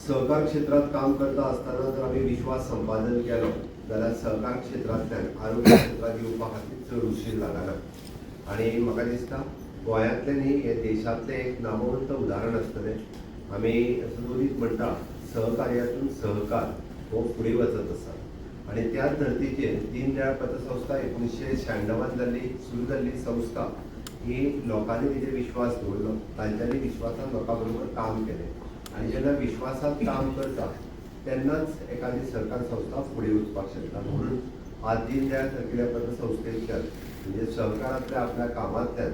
सहकार क्षेत्रात काम करता आसतना जर आमी विश्वास संपादन केलो जाल्यार सहकार क्षेत्रांतल्यान आरोग्य क्षेत्रांत येवपा खातीर चड उशीर लागना. आनी म्हाका दिसता गोंयांतलें न्ही, हें देशांतलें एक नामवंत उदाहरण आसतलें. आमी सदोदीत म्हणटा, सहकार्यातून सहकार हो फुडें वचत आसा आनी त्याच धर्तीचेर दीनदयाळ पतसंस्था 1996वान जाल्ली, सुरू जाल्ली संस्था ही लोकांनी तिचेर विश्वास दवरलो, तांच्यांनी विश्वासान लोकां बरोबर काम केलें आनी जेन्ना विश्वासात काम करता तेन्नाच एखादी सरकार संस्था फुडें वचपाक शकता. म्हणून आज दीनदयाळ सारकिल्या पतसंस्थेंतल्यान, म्हणजे सहकारांतल्या आपल्या कामांतल्यान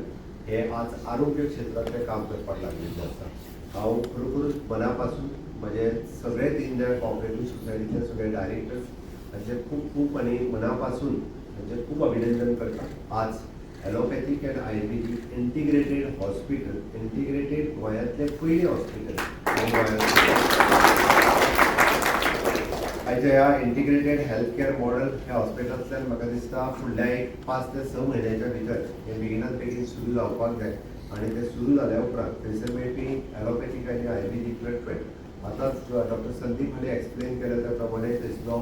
हे आज आरोग्य क्षेत्रांतलें काम करपाक लागिल्लें आसा. हांव खरोखरूच मना पासून म्हजे सगळे दीनदयाळ कॉपरेटीव सोसायटीचे सगळे डायरेक्टर्स हांचे खूब खूब आनी मना पासून हांचे खूब अभिनंदन करता. आज allopathic and ayurvedic integrated hospital, integrated गोंयांतलें पयलें हॉस्पिटल गोंयांत. आयच्या ह्या इंटिग्रेटेड हेल्थ केअर मॉडल ह्या हॉस्पिटलांतल्यान म्हाका दिसता फुडल्या एक 5 ते 6 म्हयन्याच्या भितर हें बेगिनात बेगीन सुरू जावपाक जाय आनी तें सुरू जाल्या उपरांत थंयसर मेळपी ॲलोपॅथीक आनी आयुर्वेदीक ट्रिटमेंट, आतांच डॉक्टर संदीप हांणी एक्सप्लेन केलें त्या प्रमाणे थंयसलो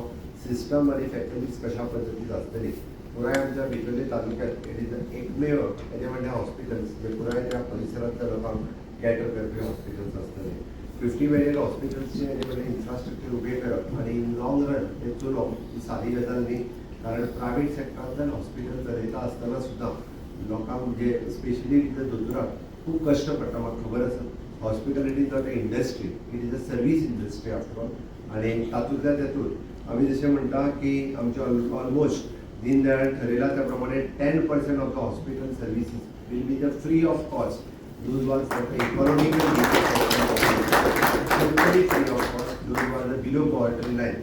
सिस्टम आनी फॅसिलिटीज कशा पद्दतीन आसतली. पुराय आमच्या बिचोले तालुक्यात it is एकमेव हेजे व्हडलें हॉस्पिटल्स जे पुराय त्या परिसरांतल्या लोकांक कॅटर करपी हॉस्पिटल्स आसतले. 50 बेडेड हॉस्पिटल्सचे हेजे व्हडलें इन्फ्रास्ट्रक्चर उबें करप आनी इन लॉंग रन तें चलोवप ही सादी गजाल न्ही, कारण प्रायवेट सेक्टरांतल्यान हॉस्पिटल चलयता आसतना सुद्दां लोकांक, म्हणजे स्पेशली तितल्या दोतोराक खूब कश्ट पडटा. म्हाका खबर आसा, hospital, it is not a industry, it is a service industry after all. आनी तातूंतल्या तातूंत आमी जशें म्हणटा की आमचे ऑलमोस्ट दीनदयाळ ठरयला त्या प्रमाणे 10% of the hospital services will be the free of cost. Those who are for the economical, totally free of cost. Those who are the below poverty line,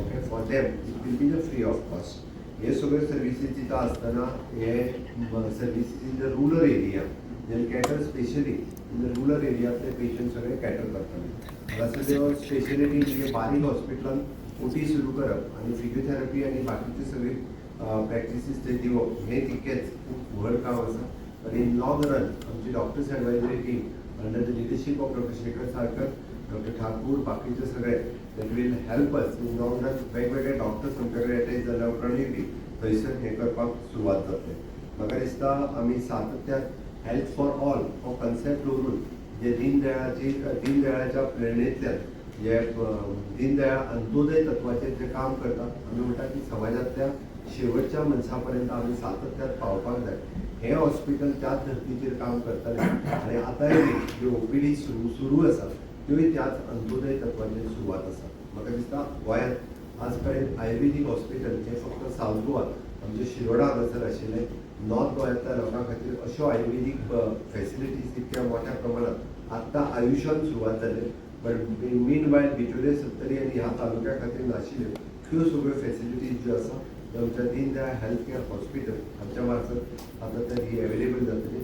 okay, for them it will be the free of cost. हे सगळे services दिता आसतना हे services in the rural area, they cater specially in the rural एरियातले patient सगळे कॅटर करतले. हांगासर त्यो speciality म्हणजे बारीक हॉस्पिटलान ओटी सुरू करप आनी फिजियोथेरपी आनी बाकीचे सगळे प्रॅक्टिसीस ते दिवप हें तितकेंच खूब व्हड काम आसा. पण इन लॉंग रन आमची doctors advisory team under the leadership of doctor Shekhar Sarkar, doctor Thakur, बाकीचे सगळे, that will help us in long run. वेगवेगळे डॉक्टर्स आमच्या कडेन अटॅच जाल्या उपरांतूय बी थंयसर हें करपाक सुरवात जातले. म्हाका दिसता आमी सातत्यान हेल्थ फॉर ऑल हो कन्सेप्ट दवरून जे दीनदयाळाच्या प्रेरणेंतल्यान जे दीनदयाळ अंत्योदय तत्वाचेर जे काम करता, आमी म्हणटा की समाजांतल्या शेवटच्या मनशा पर्यंत आमी सातत्यात पावपाक जाय. हें हॉस्पिटल त्याच धर्तीचेर काम करतलें आनी आतांय बी ज्यो ओपीडी सुरू सुरू आसा त्योय त्याच अंत्योदय तत्वाचेर सुरवात आसा. म्हाका दिसता गोंयांत आज पर्यंत आयुर्वेदीक हॉस्पिटल हें फक्त सावथ गोवा, आमच्या शिरोडा हांगासर आशिल्लें. नॉर्थ गोंयांतल्या लोकां खातीर अश्यो आयुर्वेदीक फेसिलिटीज तितक्या मोठ्या प्रमाणात आत्तां आयुशान सुरवात जाली, बट मीन वायल बिचोले, सत्तरी आनी ह्या तालुक्या खातीर नाशिल्ल्यो. त्यो सगळ्यो फेसिलिटीज ज्यो आसा त्यो आमच्या दीनदयाळ हेल्थ केअर हॉस्पिटल हाच्या मार्फत आतां तर ही अवेलेबल जातली.